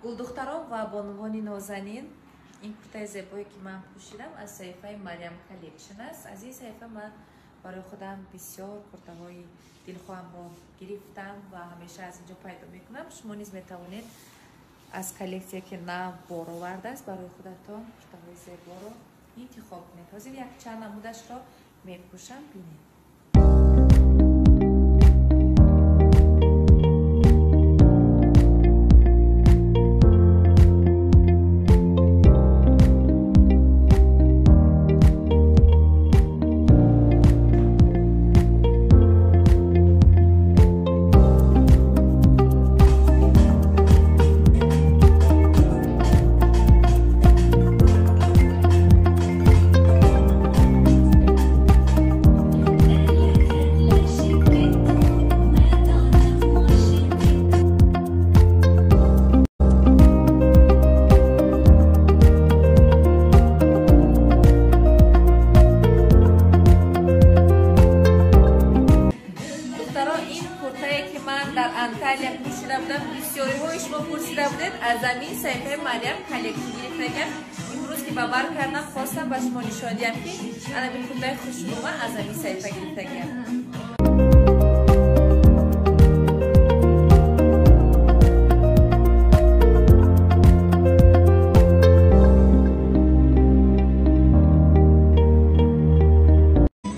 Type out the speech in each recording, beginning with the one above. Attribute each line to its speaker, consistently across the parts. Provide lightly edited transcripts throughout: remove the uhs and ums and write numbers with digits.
Speaker 1: Гулдухтарон ва бонувони нозанин, ин куртаи зебое ки ман пӯшидам аз саҳифаи Марьям Коллекшн аст. Аз ин саҳифа ман барои худам бисёр куртаҳои дилхоҳамро гирифтам ва ҳамеша аз инҷо пайдо мекунам. Шумо низ метавонед аз коллексия ки нав бор овардааст барои худатон куртаҳои зеборо интихоб кунед. Ҳозир якчанд намудашро мепӯшам, бинед. Аз ҳамин саҳифаи Марьям Коллекшн гирифтагам. Имрӯз ки ба бар кардам, хостам ба шумо нишон диҳам, ки ана ин куртаи хушрӯма аз ҳамин саҳифа гирифтагам.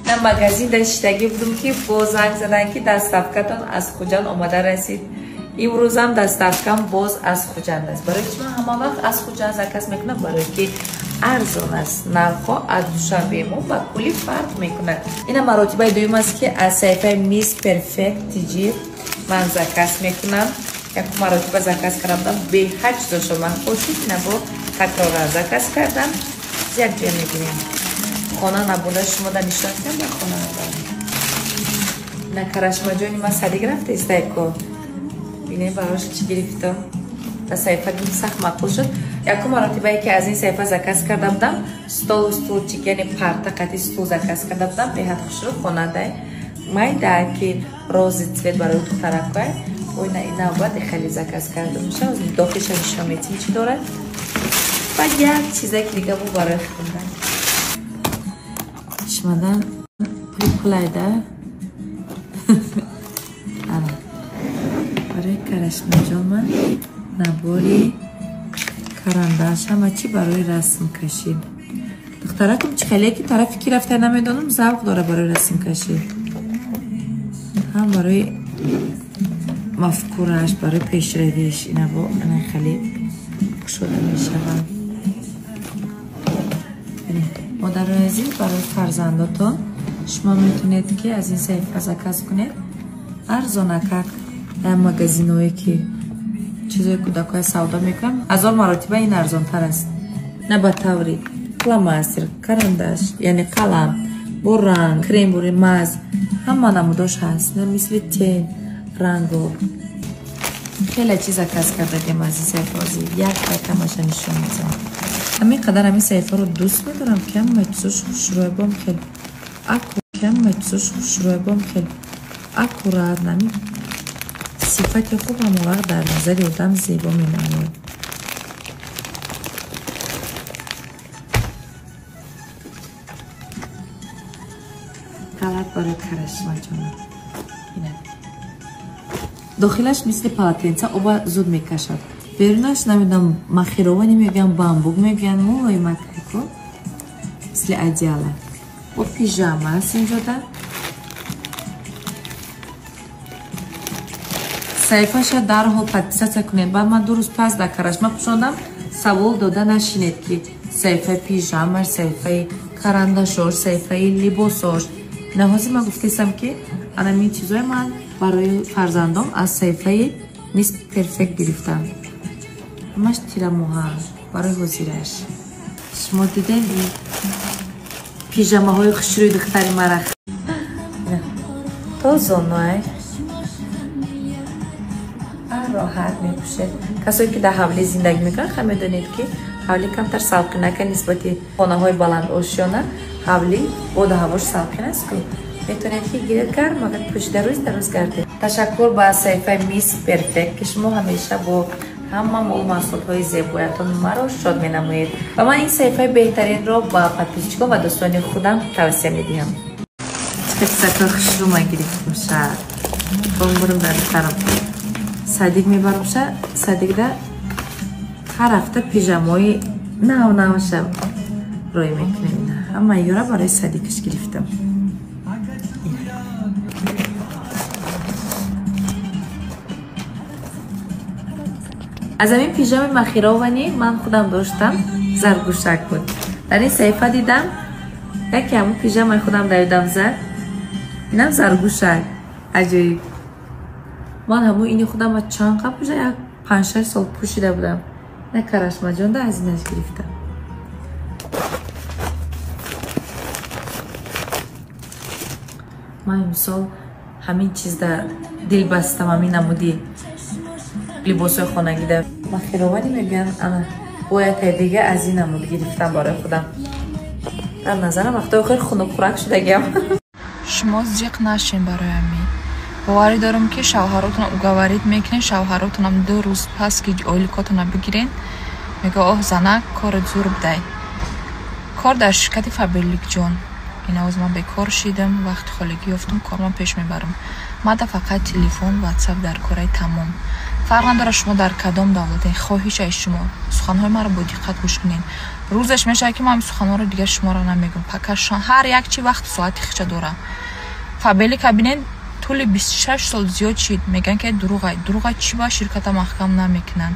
Speaker 1: Дар магазин дар шиштагӣ будум, ки боз занг задан, ки доставкатон аз Хуҷанд омада расид. Имрӯзам доставкам боз аз Хуҷанд аст. Барои чи ман ҳама вақт аз Хуҷанд заказ мекунам? Барое ки арзон аст. Нархҳо аз Душанбе мо ба кулли фарқ мекунад. Ина маротибаи дуюм аст, ки аз саҳифаи Miss Perfect TG ман заказ мекунам. Як маротиба заказ карда будам, беҳад чизошо ман хушид, ина бо такроран заказ кардам. Як ҷоя мебинем. Хона набуда шумо да нишон диҳам, ба хона набарам. На карашмаҷони ман садик рафта истайко. Бинем барош чӣ гирифтам. Дар саҳифа сахт маъқул шуд. Якум маротибае ки аз ин саҳифа заказ карда будам, столу стулчик, яъне парта қати стул заказ карда будам, беҳад хушрӯ хонандай. Майда ки рози цвет барои духтаракҳое. Ойна ин навбат хеле заказ карда мешавад. Дохилша нишон метим чӣ дорад. Баъд як чизе ки дига бу барои хондан. Чимадан пули пулайда. Ана. Барои карашмаҷон ман набори карандаш, ҳама чӣ барои расмкашӣ. Духтаракам чӣ хеле ки тарафи ки рафта намедонам, завқ дора барои расмкашӣ. Ҳам барои мафкураш, барои пешравиш ина бо ана хеле кушода мешавад. Модарони азиз, барои фарзандотон шумо метавонед ки аз ин саҳифа заказ кунед. Арзонакак дар магазинҳое ки чизои кӯдакҳоя савдо мекунанд, ҳазор маротиба ин арзонтар аст. На ба таври фломастер, карандаш, яъне қалам, бо ранг, крем бори маз, ҳама намудош ҳаст. На мисли тен, ранго. Хеле чиз заказ кардагем аз ин саҳифа. Як рақамаша нишон мезанам. Ҳамин қадар ҳамин саҳифаро дӯст медорам, ки ҳама чизош хушрӯя бом хеле ҳама чизош хушрӯя бом хеле аккурат, нами сифати хуб ҳамон вақт дар назари одам зебо менамояд. Халат барои карашмаҷона. Дохилаш мисли полотенца оба зуд мекашад. Берунаш намедонам махировани мегӯянд, бамбук мегӯянд, мулоимакайко мисли одеяла. Бо пижама аст инҷода. Саҳифаша дарҳол подписаться кунед. Баъд ман 2 рӯз пас дар карашма пӯшондам, савол дода нашинед, ки саҳифаи пижамаш, саҳифаи карандашош, саҳифаи либосош. Ина ҳозир ман гуфтаистам, ки анамин чизое ман барои фарзандом аз саҳифаи Miss Perfect гирифтам. Ҳамаш тирамоҳа барои ҳозираш. Шумо дидем ин пижамаҳои хушрӯи духтари мара. То зоной роҳат мепӯшед. Касое ки дар ҳавлӣ зиндагӣ мекунанд, ха медонед, ки ҳавлӣ камтар салқинака нисбати хонаҳои баландошёна. Ҳавлӣ боду ҳавош салқин аст ку. Метавонед ки гиред гарм, агар пӯшида рӯз дар рӯз гардед. Ташаккур ба саҳифаи Miss Perfect, ки шумо ҳамеша бо Ҳама мол маҳсулотҳои зебоятон маро шод менамоед ва ман ин саҳифаи беҳтаринро ба подписчикон ва дӯстони худам тавсия медиҳам. Чиқисакои хушрӯ ман гирифтам ша. Бурам дар духтарам. Садик мебарам ша. Садикда ҳар ҳафта пижамои нав навша рӯй мекунем. Ҳама ёра барои Садикаш гирифтам. Аз ҳамин пижами махировани ман худам доштам, заргӯшак буд. Дар ин саҳифа дидам, яке ҳамун пижамаи худам давидам зад. Инам заргӯшак. Аҷоиб. Ман ҳамун ини худам чанд қабл пӯшида, як 5-6 сол пӯшида будам. На карашмаҷонда аз инаш гирифтам. Ман имсол ҳамин чизда дил бастам, ҳамин намуди либосҳои хонагида. Махировани мегӯянд, ана бо якай дига аз ин намуд гирифтам барои худам. Дар назарам вақтҳои охир хунукхӯрак шудагиам.
Speaker 2: Шумо зиқ нашин барои ҳамин. Боварӣ дорам, ки шавҳаротона уговорить мекунед, шавҳаротонам 2 рӯз пас ки ойликотона бигирен, мега оҳ занак, корат зур будай. Кор дар ширкати Фаберликҷон. Инавоз ман бекор шидам, вақти холигӣ ёфтам, корман пеш мебарам. Мада фақат телефон, ватсап дар кораи тамом. Фарқ надорад шумо дар кадом давлате, хоҳиш аз шумо. Суханҳои маро бо диққат гӯш кунед. Рӯзаш мешавад, ки ман суханҳоро дигар шуморо намегӯм. Пока ҳар як чи вақту соати хича дорад. Фаберлик кабинет тӯли 26 сол зиёд шид. Мегӯянд ки дурӯғай. Дурӯғай чӣ ба ширката маҳкам намекунанд.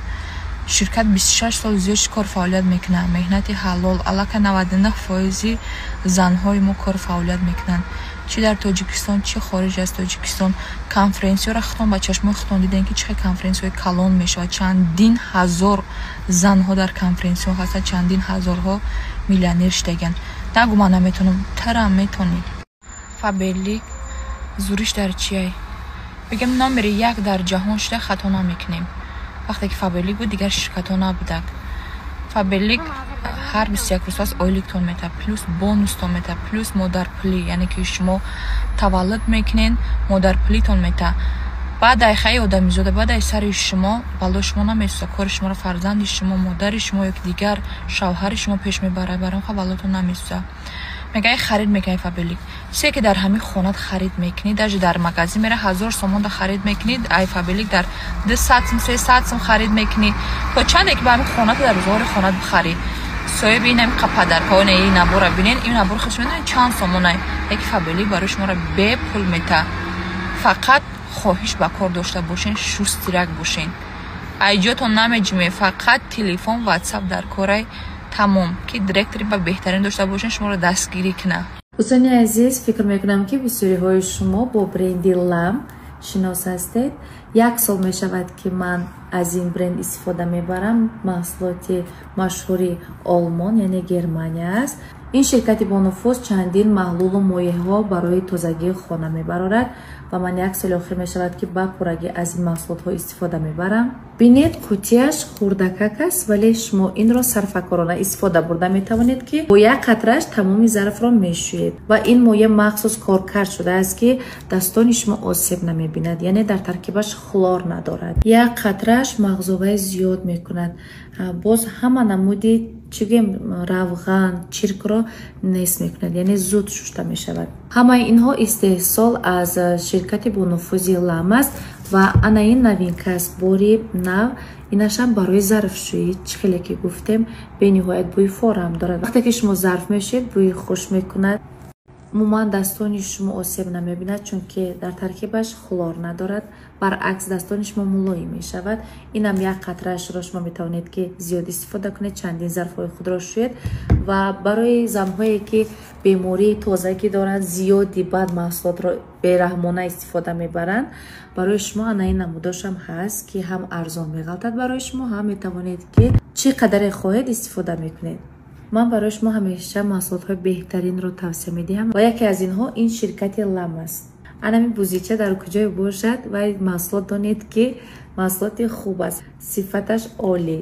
Speaker 2: Ширкат 26 сол зиёд кор фаъолият мекунад. Меҳнати ҳалол, аллакай 99% занҳои мо кор фаъолият мекунанд. Чӣ дар Тоҷикистон, чӣ хориҷ аз Тоҷикистон. Конференсияро худтон ба чашмои худтон дидем, ки чӣ хел конференсияҳои калон мешавад. Чандин ҳазор занҳо дар конференсияҳо ҳастанд, чандин ҳазорҳо миллионер шудагианд. Нагӯ ман наметавонам, тарам метавонӣ. Фаберлик зуриш дар чиай? Бигем номери 1 дар ҷаҳон шуда хато намекунем. Вақте ки Фаберлик буд, дигар ширкатҳо набуданд. Фаберлик ҳар 21 рӯз пас ойликтон метавад, плюс бонустон метавад, плюс модарпулӣ, яъне ки шумо таваллуд мекунед, модарпулитон метавад. Баъд ай хай одамизода, баъд ай сари шумо бало шумо намесӯзад, кори шуморо фарзанди шумо, модари шумо ё ки дигар шавҳари шумо пеш мебарад, барои он балотон намесӯзад. Мегӯяд харид мекунӣ Фаберлик. Чизе ки дар ҳамин хонат харид мекунӣ, даже дар магазин мера 1000 сомон да харид мекунӣ, ай Фаберлик дар 200 сум, 300 сум харид мекунӣ. То чанде ки ба ҳамин хонат дар рӯзгори хонат бихарӣ. Соҳиби ин ҳамин қападаркаоне ин набора бинен, ин набор худш медонед чанд сомонай. Яки Фаберлик барои шуморо бепул мета. Фақат хоҳиш ба кор дошта бошен, шустирак бошен. Айҷотон намеҷиме, фақат телефон, ватсап дар корай тамом, ки директори ба беҳтарин дошта бошен, шуморо дастгирӣ кунад.
Speaker 1: Дӯстони азиз, фикр мекунам, ки бисёриҳои шумо бо бренди Лам шинос ҳастед. 1 сол мешавад, ки ман аз ин бренд истифода мебарам. Маҳсулоти машҳури Олмон, яъне Германия аст. Ин ширкати бонуфуз чандин маҳлулу моеъҳо барои тозагии хона мебарорад ва ман 1 соли охир мешавад, ки ба пуррагӣ аз ин маҳсулотҳо истифода мебарам. Бинед, қутияш хурдакак аст, вале шумо инро сарфакорона истифода бурда метавонед, ки бо як қатраш тамоми зарфро мешӯед ва ин моеъ махсус коркард шудааст, ки дастони шумо осеб намебинад, яъне дар таркибаш хлор надорад. Як қатраш мағзоваи зиёд мекунад. Боз ҳама намуди чӣ гӯем, равған, чиркро нест мекунад, яъне зуд шушта мешавад. Ҳамаи инҳо истеҳсол аз ширкати бонуфузи Лам аст ва ана ин новинка аст, бори нав. Инашам барои зарфшӯӣ, чӣ хеле ки гуфтем, бениҳоят бӯи форам дорад. Вақте ки шумо зарф мешӯед, бӯи хуш мекунад. Умуман дастони шумо осеб намебинад, чунки дар таркибаш хлор надорад. Баръакс дастони шумо мулоим мешавад. Инам як қатрашро шумо метавонед, ки зиёд истифода кунед, чандин зарфҳои худро шӯед. Ва барои занҳое ки бемории тозагӣ доранд, зиёди бад маҳсулотро бераҳмона истифода мебаранд, барои шумо ана ин намудошам ҳаст, ки ҳам арзон меғалтад барои шумо, ҳам метавонед, ки чӣ қадаре хоҳед истифода мекунед. Ман барои шумо ҳамеша маҳсулотҳои беҳтаринро тавсия медиҳам ва яке аз инҳо ин ширкати Лам аст. Анами бузича дар куҷое бошад ва маҳсулот донед, ки маҳсулоти хуб аст, сифаташ олӣ.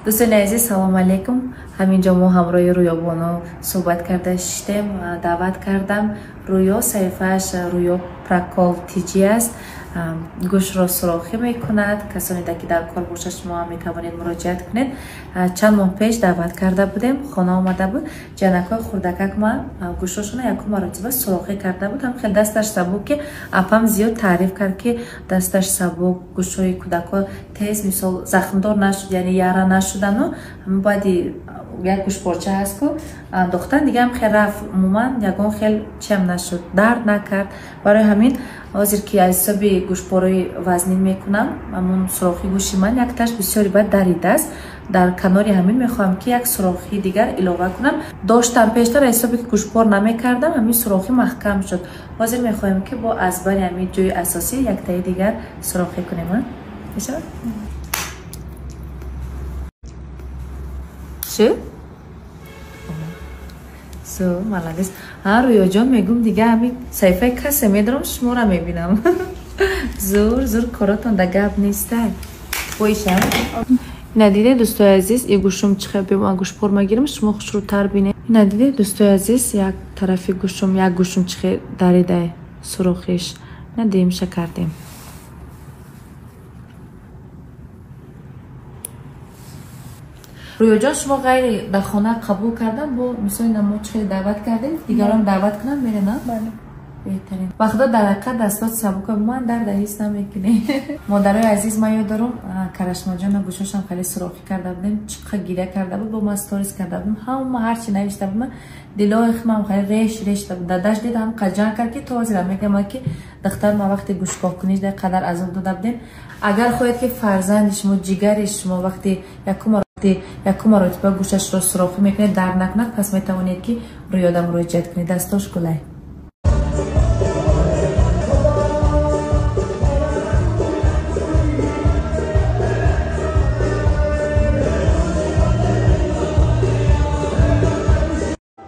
Speaker 1: Дӯстони азиз, салому алейкум. Ҳаминҷо мо ҳамроҳи Рӯёбону суҳбат карда шиштем, даъват кардам. Рӯё саҳифааш Рӯё Прокол TG аст. Гӯшро сурохӣ мекунад. Касоне ки дар кор бошад, шумо ҳам метавонед муроҷиат кунед. Чанд моҳ пеш даъват карда будем, хона омада буд. Ҷанакҳои хурдакак ма гӯшошона якум маротиба сурохӣ карда буд. Ҳам хеле дасташ сабук, ки апам зиёд таъриф кард, ки дасташ сабук, гӯшҳои кӯдакҳо тез мисол захмдор нашуд, яъне яра нашудану баъди як гӯшпорча ҳаст ку андохтан, дигаам хел рафт, умуман ягон хел чиам нашуд, дард накард. Барои ҳамин ҳозир ки аз ҳисоби гӯшпораи вазнин мекунам, ҳамун сурохи гӯши ман якташ бисёри бад даридааст. Дар канори ҳамин мехоҳам ки як сурохи дигар илова кунам. Доштам пештар, аз ҳисоби ки гӯшпор намекардам, ҳамин сурохи маҳкам шуд. Ҳозир мехоҳем ки бо аз бари ҳамин ҷои асосӣ яктаи дигар сурохӣ кунем. Мешавад? Шуд? Зо, молодец. Ҳа, Рӯёҷон, мегум дига ҳамин саҳифаи касе медорам, шуморо мебинам. Зур, зур, коротон да гап нестай. Боиша? Ина диде, дӯстои азиз, и гӯшум чихел беман гӯшпор магирам, шумо хушрӯтар бинед. Ина диде, дӯстои азиз, як тарафи гӯшум, як гӯшум чихел даридай сурохиш. Ина димша кардем. Рӯёҷон, шумо ғайри дар хона қабул кардан, бо мисоли намо чихел даъват кардем, дигарон даъват кунанд, мерена?
Speaker 2: Бале.
Speaker 1: Беҳтарин. Ба худо дар ҳақиқат дастот сабука, ман дарда ҳис намекунем. Модарои азиз, ман ёд дорам, Карашмаҷона гӯшошам хеле сурохӣ карда будем, чиқа гиря карда буд, бо ман сторис карда будем, ҳама ҳарчи навишта буд, дилои худам хеле реш реш буд. Дадаш дид, ҳам қаҷан кард, ки то ҳозир мегӯям, ки духтар ма вақти гӯшкоҳкуниш дар қадар азоб дода будем. Агар хоҳед ки фарзанди шумо, ҷигари шумо вақти якум маротиба гӯшашро сурохӣ мекунед, дард накунад, пас метавонед ки Рӯёда муроҷиат кунед. Дастош гулай.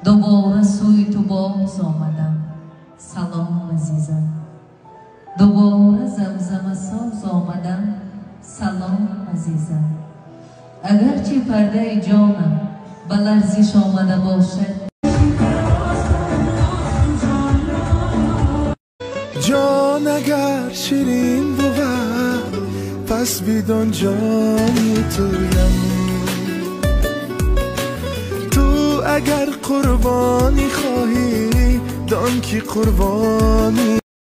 Speaker 1: Дубора сӯи ту боз омадам, салом азизам. Дубора замзамасоз омадам, салом азизам. Агарчи пардаи ҷонам ба ларзиш омада бошад.
Speaker 3: Ҷон агар ширин бувад, пас бидон ҷони туям. Ту агар қурбонӣ хоҳӣ, дон ки қурбонӣ.